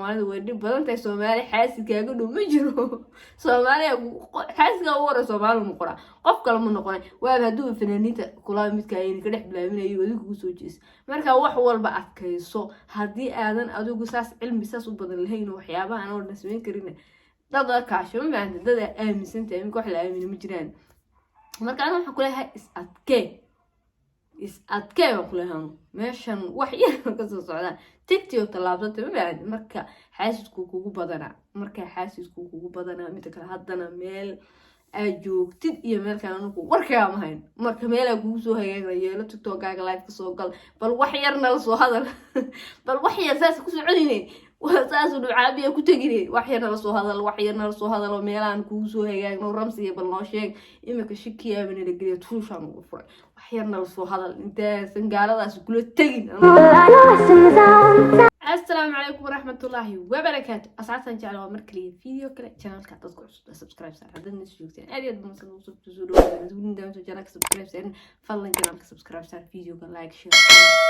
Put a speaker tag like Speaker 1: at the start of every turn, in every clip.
Speaker 1: Soomaalida way dhib badan tahay. Soomaali xaasidkaaga dhow ma jiro. Soomaaliya xaasidkaa ugu hore Soomaali noqona, qof kale ma noqonay. Waaba hadduu fanaaniinta kula midka ayna ka dhex bilaabinayo, adiga kugu soo jeesa. Marka wax walba adkayso. Haddii aadan adigu saas cilmi saas u badan lahayn oo waxyaabahan oo dhan samayn karin, dad kaasho, ma fahamta? Dad aa aaminsantahay iminka wax la aamino ma jiraan. Marka aniga waxaan kuleeyahay is adkee, is adkee baan kuleeyahay. Anu meeshan wax yar kasoo socdaan tigtiyo tallaabsanta, ma fahamta? Marka xaasidku kugu badanaa, marka xaasidku kugu badanaa. Mida kale, haddana meel aad joogtid iyo meel kale anugu warkaama hayn. Marka meelaa kugu soo hagaagna yeelo, TikTokaaga live kasoo gal, bal wax yar nala soo hadal, bal wax yar saas ku soconine, saasu dhibcaabiya ku tegine, wax yar nala soo hadal, wax yar nala soo hadal oo meelahan kugu soo hagaagno ramsiga bal noo sheeg. Imika shikiyaaba nala geliya, tuushaan ugu furay. Wax yar nala soo hadal intaasan gaaladaas kula tegin. Asalaamu calaykum waraxmatullaahi wabarakaatu, asxaabtan jecla. Waa mar kaliya video kale. Channelka dadka cusub subscribe saar. Haddaad nas joogteen, aad iyo aad baa masan cusub soo dhawaada. Channelka subscribe saarin, fadlan channelka subscribe saar, videoga like, share,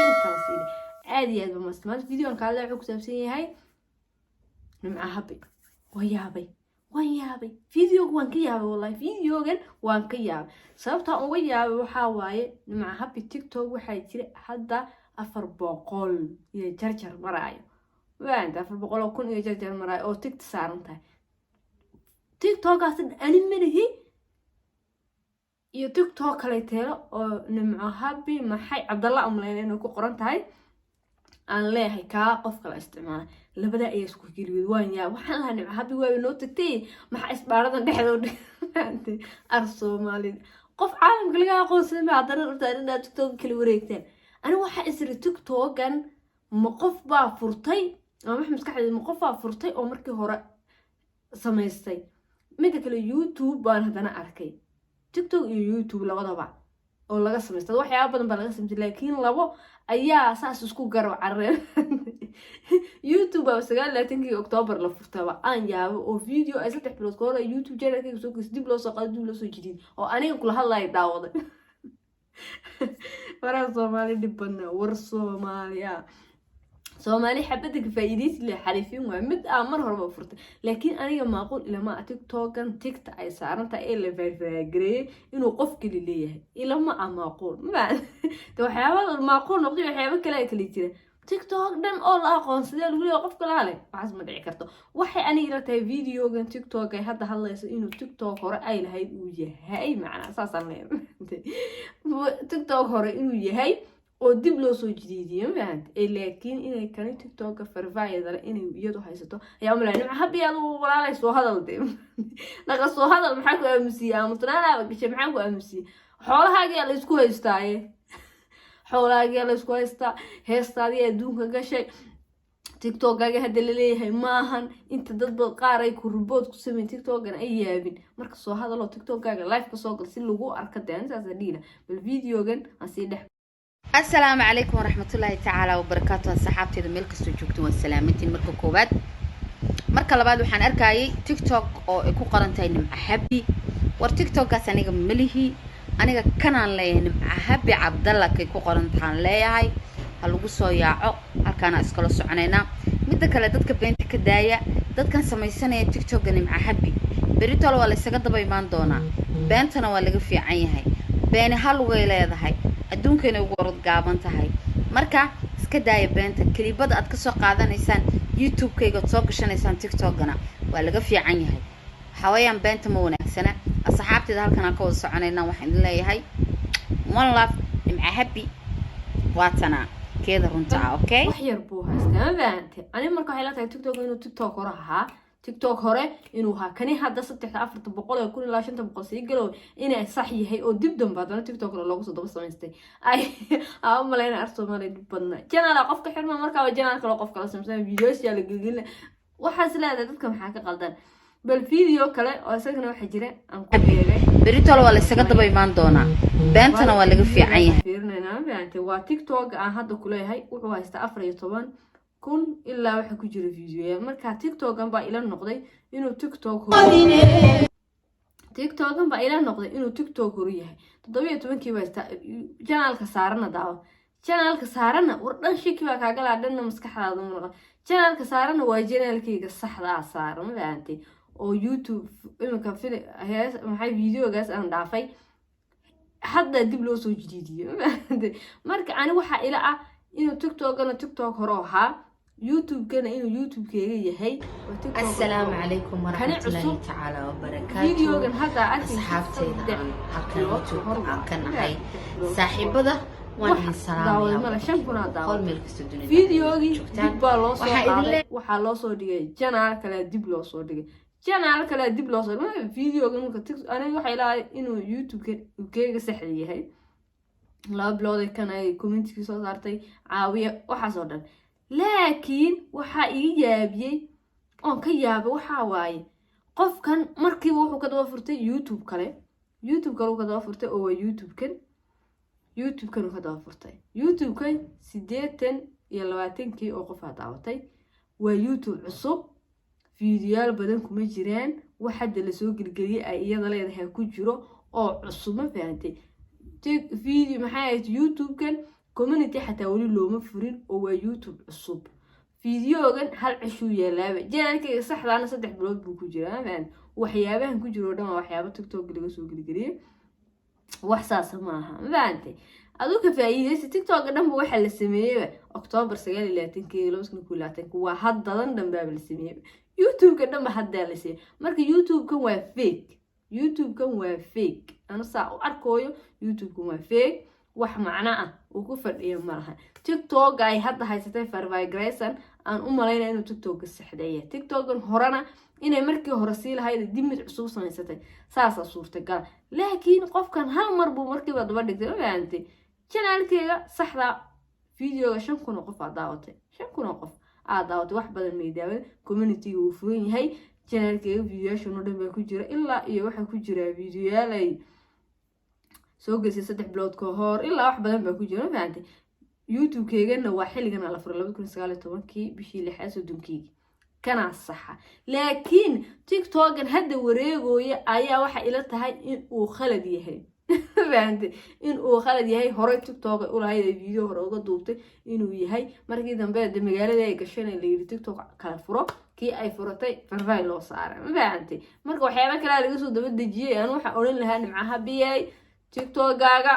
Speaker 1: intaba siina. Aad iyo aad baa masan. Maanta videogan kaale wuxuu ku saabsan yahay Nimca Happy. Waan yaabay, waan yaabay videoga, waan ka yaabay wallahi. Videogan waan ka yaabay. Sababta uga yaabay waxaa waaye, Nimca Happy TikTok waxaa jira hadda 400 iyo jarjar maraayo, waanta 400,000 iyo jarjar maraayo oo tigta saaran tahay. TikTokaas ani malihi iyo TikTok kale teelo oo Nimco Happy maxay Cabdalla umaleyn inay ku qoran tahay aan leeyahay, kaa qof kala isticmaala. Labada ayaa isku keligood. Waan yaa, waxaan lahaa, Nimco Happy waaba noo tagtay, maxaa isbaaradan dhexdoo dhigantay? Ar Soomaalida, qof caalamka laga aqoonsaday ma haddana rabtaan inaad TikTok kala wareegtaan? Aniga waxaa isiri, TikTokan ma qof baa furtay ama wax maskaxdeeda ma qof baa furtay oo markii hore samaystay? Mida kale, YouTube baan haddana arkay, TikTok iyo YouTube labadaba oo laga samaystay. Waxyaaba badan baa laga samaystay, laakiin labo ayaa saas isku garab carareen. YouTube baa 29-kii Octoobar la furtaba. Aan yaabo oo video ay 3 bilood ka hor ay YouTube channelkayga soo geysa dib loo soo qaado, dib loo soo jidid oo aniga kula hadlaya daawaday. Waraa Soomaali dhib badnaa. War Soomaaliya, Soomaali xabadda ka faa'iidaysi le xariifin waay. Mid aa mar horeba furtay, laakiin aniga maaquul ilama TikTokan tigta ay saaran tahay ee la faarfaagareeyey inuu qof keli leeyahay. Ilama ah maaquul ma de. Waxyaaba maaquul noqday, waxyaaba kale ay kala jira. TikTok dhan oo la aqoonsadee lagu leeyahay qof kala leh, waxaas ma dhici karto. Waxay aniga ila tahay videogan TikTok ay hadda hadlayso inuu TikTok hore ay lahayd uu yahay. Macnaa saasaan leeyahay, TikTok hore inuu yahay oo dib loo soo jidiidiyo, ma fahanta? Ee laakiin inay kani TikToka farfaayadale inay iyadu haysato ayaa umalaya. Nimca Happy, adu walaalay soo hadal de, naqa soo hadal. Maxaa ku aamusiiyey? Aamusnaanaaba gashay. Maxaa ku aamusiiyey? Xoolahaagiyaa la isku haystaaye, xoolahaagiyaa la isku haystaa. Heestaadii adduunka gashay, TikTokaga hadda laleeyahay maahan. Inta dad qaar ay ku report ku sameyn TikTokan ay yaabin. Marka soo hadaloo TikTokaga live ka soo gal si lagu arka dee. Anisaasa dhiila. Bal videogan aan sii dhex
Speaker 2: Asalaamu calaykum waraxmatullaahi tacaala wabarakaatu. Asxaabteeda meel kastoo joogto, waan salaamantiin marka koowaad. Marka labaad, waxaan arkayay TikTok oo ay ku qoran tahay Nimca Happy. War TikTokkaas aniga malihi, aniga kanaan leeyahay. Nimca Happy Cabdalla kay ku qoran tahaan leeyahay. Ha lagu soo yaaco, halkaana iskala soconaynaa. Midda kale, dadka beenta ka daaya, dadkan samaysanaya TikTokka Nimca Happy. Beritole waa la isaga daba imaan doonaa. Beentana waa laga fiican yahay. Beeni halugay leedahay, adduunkayna ugu orod gaaban tahay. Marka iska daaya beenta. Kelibada aad kasoo qaadanaysaan YouTube-kayga ood soo gashanaysaan TikTokgana waa laga fiican yahay. Waxaa weeyaan beenta ma wanaagsana. Asxaabteeda, halkan aan ka wada soconayna. Waxaan idin leeyahay one love. Nimca Happy waatanaa keeda runta ah, okay.
Speaker 1: Wax yar buu haystaa, ma fahante? Aniga marka waxay la tahay TikTok inuu TikTok hore ahaa, TikTok hore inuu ahaa kani hadda saddexda afarta boqol ee kun ilaa 500 sii galow inay sax yahay oo dib dambe haddana TikTok kale loogu soo daba samaystay. Ay aa u malayna. Ar Soomaaliya dhib badna. Channel qofka xirma markaaba channel kale qof kala samsan, videos yaa la gelgelina. Waxaas leedahay, dadka maxaa ka qaldan? Bal video kale oo isagana waxaa jira aan ku eegay.
Speaker 2: Beritole waa la isaga daba imaan doonaa. Beentana waa laga fiican yahay.
Speaker 1: Fiirinayna, ma fahantay? Waa TikTok aan hadda kuleeyahay. Wuxuu haystaa 14,000 ilaa waxa ku jira videoya. Marka TikTokan baa ila noqday inuu TikTok hore, TikTokan baa ila noqday inuu TikTok horu yahay. 17-kii baa haystaa. Channelka saarana daawa, channelka saarana. War dhan shiki baa kaagalaa, dhanna maskaxdaada ma noqon. Channelka saarana waa channelkayga saxdaa saaran, ma fahantay? Oo YouTube iminka hees maxay videogaas aan dhaafay hadda dib loo soo jadiidiyo, ma fahantay? Marka ani waxaa ila ah inuu TikTokana TikTok hore ahaa, YouTube-kana inuu YouTube-keega yahay oo TikTok
Speaker 2: Asalaamu calaykum
Speaker 1: kani
Speaker 2: waraxmatullaahi
Speaker 1: cusub
Speaker 2: tacaala wabarakaatu.
Speaker 1: Videogan hadda arkaysid
Speaker 2: Asxaabtayda
Speaker 1: 3
Speaker 2: aan halkan
Speaker 1: bilood
Speaker 2: YouTube
Speaker 1: hor
Speaker 2: aan ka nahay,
Speaker 1: 3 bilood hor.
Speaker 2: saaxiibada, waan
Speaker 1: Wax
Speaker 2: idin
Speaker 1: daawaday
Speaker 2: salaamayaa
Speaker 1: male, 5,000 aa
Speaker 2: boqol
Speaker 1: daawaday.
Speaker 2: meel kasta dunida
Speaker 1: Videogii
Speaker 2: joogtaan.
Speaker 1: dib baa loo soo
Speaker 2: Waxaa idin
Speaker 1: qaaday, waxaa loo soo dhigay channel kale, dib loo soo dhigay channel kale, dib loo soo dhigay videoga. Marka aniga waxay lahay inuu YouTube-ka keega saxda yahay 2 bilood ay kan ay communitykii soo saartay caawiya waxaas oo dhan. Laakiin waxaa iga yaabiyey oon ka yaabay waxaa waaye, qofkan markiiba wuxuu ka daba furtay YouTube kale, YouTube kale uu ka daba furtay, oo waa YouTube-kan. YouTube-kan uu ka daba furtay, YouTube-kan 28Kii oo qof aa daawatay. Waa YouTube cusub, fiidiyoyaal badan kuma jiraan, wax hadda lasoo gelgeliyey ay iyada leedahay ku jiro oo cusub, ma fahantay? Video maxay ahayd, YouTube-kan community xataa weli looma furin oo waa YouTube cusub. Videogan hal cishuu yaalaaba, channelkayga saxdaana 3 bilood buu ku jiraa, ma fahantay? Waxyaabahan ku jiro oo dhan waa waxyaabo TikTok laga soo gelgeliyey, wax saasa maaha, ma fahantay? Aduu ka faa'iidaysa TikToka dhanba waxaa la sameeyeyba Octoobar 29-keedi 2021-ka, waa haddadan dhanbaaba la sameeyeyba. YouTube-ka dhanba haddaa la sameeyey. Marka YouTube-kan waa fake, YouTube-kan waa fake. Anu saa u arkooyo, YouTube-kan waa fake, wax macno ah uu ku fadhiyo malaha. TikToka ay hadda haysatay verify-garaysan aan u malaynaya inuu TikToka saxdeeya, TikTokan horena inay markii hore sii lahayd dib mid cusub samaysatay, saasaa suurtagala. Laakiin qofkan hal mar buu markiiba daba dhigtay, ma fahantay? Channelkeyga saxda videoga 5,000 oo qof aa daawatay, 5,000 oo qof aa daawatay, wax badan may daawan. Communityga wuu furan yahay. Channelkeyga videoyaashan oo dhan baa ku jira, ilaa iyo waxaa ku jira videoyaal ay soo gelisay 3 bilood ka hor, ilaa wax badan baa ku jira, ma fahantay? YouTube-keygana waa xilligana la furay, 2019-kii bishii lixaad 30-keygii, kanaa saxa. Laakiin TikTokan hadda wareegooya ayaa waxa ila tahay in uu khalad yahay, fahantay? In uu khalad yahay, horey TikTok ay ulahayd ee video hore uga duubtay inuu yahay. Markii dambe de magaalada ay gashana la yidhi TikTok kala furo, kii ay furatay verify loo saaray, ma fahantay? Marka waxyaaba kalea laga soo daba dejiyey. Anu waxaan odhan lahaa, Nimcaha biyay, TikTokaaga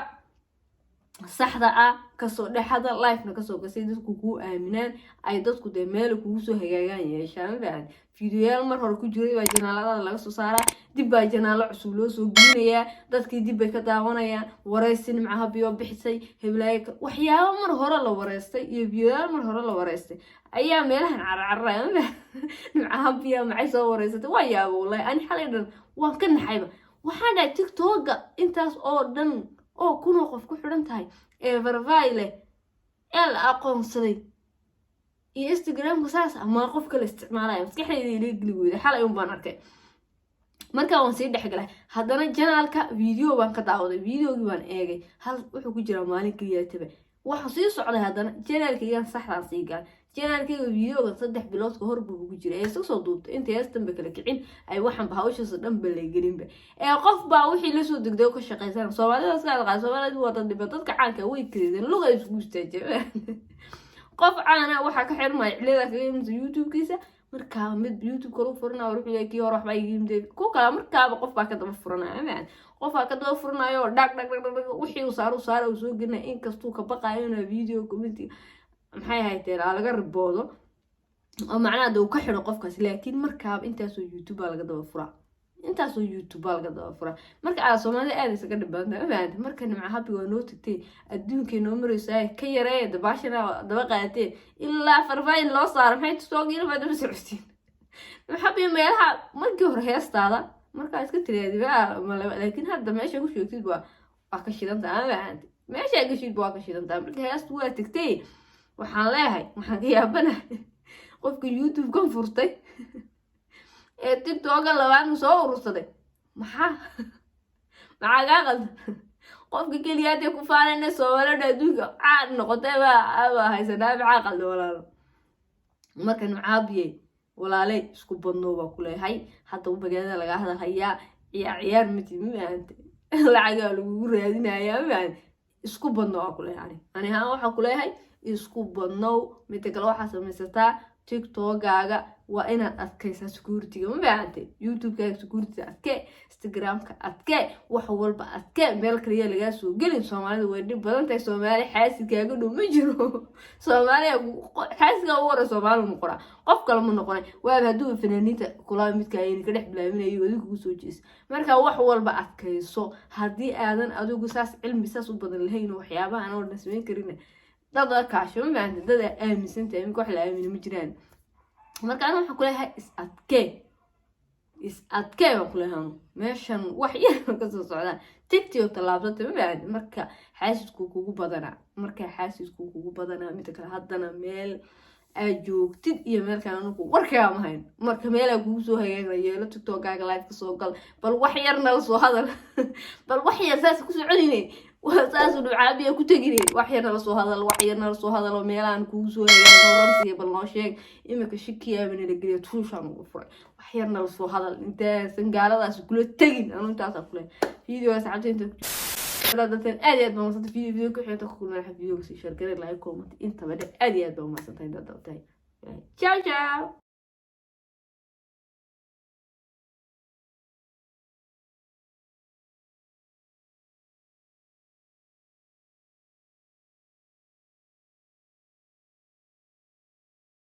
Speaker 1: saxda ah kasoo dhexada livena kasoo gasay, dadku kuu aaminaan, ay dadku dee meel kugu soo hagaagaan yeeshaan, ma fahan? Fiidiyoyaal mar hore ku jiray baa channelada laga soo saaraa, dib baa channelo cusub loo soo gelinayaa, dadkii dib bay ka daawanayaan. Waraysi Nimcaha biyo bixisay heblaayo, waxyaabo mar hore la wareystay iyo fiidiyoyaal mar hore la wareystay ayaa meelahan carcararaya, ma fahan? Nimcaha biya maxay soo wareysatay? Waa yaabo wallahi, ani xalay dhan waan ka naxayba. Waxaan dhahay, TikToka intaas oo dhan oo kunoo qof ku xidhan tahay ee verify leh ee la aqoonsaday iyo Instagramka saas ama qof kale isticmaalaya, maskaxdayda ila geli weyda. Xalay un baan arkay, markaa waan sii dhexgalay. Haddana channelka video baan ka daawaday, videogii baan eegay, hal wuxuu ku jiraa maalin keliya taba. Waxaan sii socday, haddana channelkaygan saxdaan sii galay. Channelkayga videogan 3 bilood ka hor buu ku jiray ee iska soo duubtay inta heestan ba kala kicin ay waxanba hawshaas dhan ba la gelinba ee qof baa wixii lasoo degday oo ka shaqaysan. Soomaalida iska adqaa, Soomaalida waa dad dhiba, dadka caanka way kareedeen, luga isku istaajeen. Qof caana waxaa ka xirmaya cilada kaga imisa YouTube-kiisa, markaa mid YouTube kale u furanaya, wuxuu leeyahay kii hore waxbaa iga yimid, ku kala markaaba qof baa ka daba furanaya, ma qof baa ka daba furanayo oo dhag dhag dhag dhag wixii uu saaro saaro uu soo gelinaya, inkastuu ka baqayo inuu video community maxay ahayd laga riboodo oo macnaha de uu ka xidho qofkaas. Laakiin markaaba intaasoo YouTube baa laga daba furaa, intaasoo YouTube baa laga daba furaa. Marka aad Soomaalida aad isaga dhibanta, ma fahanti? Marka Nimca Habi waa noo tagtay, adduunkay noo maraysaa, ka yareeya dabaashana daba qaadateen ilaa verify loo saaro. Maxay TikTok baa daba socotiin? Nimca Habi meelaha markii hore heestaada markaa iska tiraadi, laakiin hadda meesha ku sheegtid waa ka shidantaa, ma fahanti? Meesha gashid waa ka shidantaa. Marka heestu waa tagtay. Waxaan leeyahay, waxaan ka yaabanahay qofka YouTube-kan furtay ee TikToka labaadna soo urursaday. Maxaa kaa qaldan? Qofka keliyaadee ku faanayna Soomaalida adduunka caan noqotay baa haysanaa. Maxaa qaldan, walaalo? Marka Nimcaabiyey, walaaley, isku badnoo baa ku leeyahay. Hadda magaalada lagaa hadalhayaa, ciyaar ciyaar mati, ma fahante? Lacagaa lagugu raadinayaa, ma fahante? Isku badno waa ku leeyahay. Ani ahaan waxaa ku leeyahay isku badnow. Midda kale, waxaa samaysataa TikTokaaga waa inaad adkaysaa security-ga, ma fahamtay? YouTube-kaaga security adkee, Instagramka adkee, wax walba adkee. Meel kaliya lagaa soo gelin. Soomaalida way dhib badan tahay. Soomaali xaasidkaaga dhow ma jiro. Soomaaliya xaasidkaa ugu hore Soomaali noqonaa, qof kale ma noqonay. Waaba hadduu fanaaniinta kula midka ayna ka dhex bilaaminayo, adiga kugu soo jeesa. Marka wax walba adkayso. Haddii aadan adigu saas cilmi saas u badan lahayn oo waxyaabahan oo dhan samayn karin, dad kaasho, ma fahamtay? Dad aa aaminsantahay. Iminka wax la aamino ma jiraan. Marka aniga waxaan kuleeyahay is adkee, is adkee baan kuleeyahay. Anu meeshan wax yar kasoo socdaan tigtio tallaabsatay, ma fahamtay? Marka xaasidku kugu badanaa, marka xaasidku kugu badanaa. Mida kale, haddana meel aad joogtid iyo meel kale anugu warkaama hayn. Marka meelaa kugu soo hagaagna yeelo. TikTokaaga live kasoo gal, bal wax yar nala soo hadal, bal wax yar saas kusoo celine, saasu dhibcaabiya ku tegine. Wax yar nala soo hadal, wax yar nala soo hadal oo meelahan kugu soo hagaagno ramsiga bal noo sheeg. Imika shikiyaaba nala geliya, tuushaan ugu furay. Wax yar nala soo hadal intaasan gaaladaas kula tegin. Anu intaasaa kule videogaas cabta inta dadtan. Aad iyo aad baa umadsantay. Video ku xigta ku kulmay. Videoga sii share garee, like, comment intaba dhe. Aad iyo aad baa umadsantahay intaad dabtahay. Ciao ciao.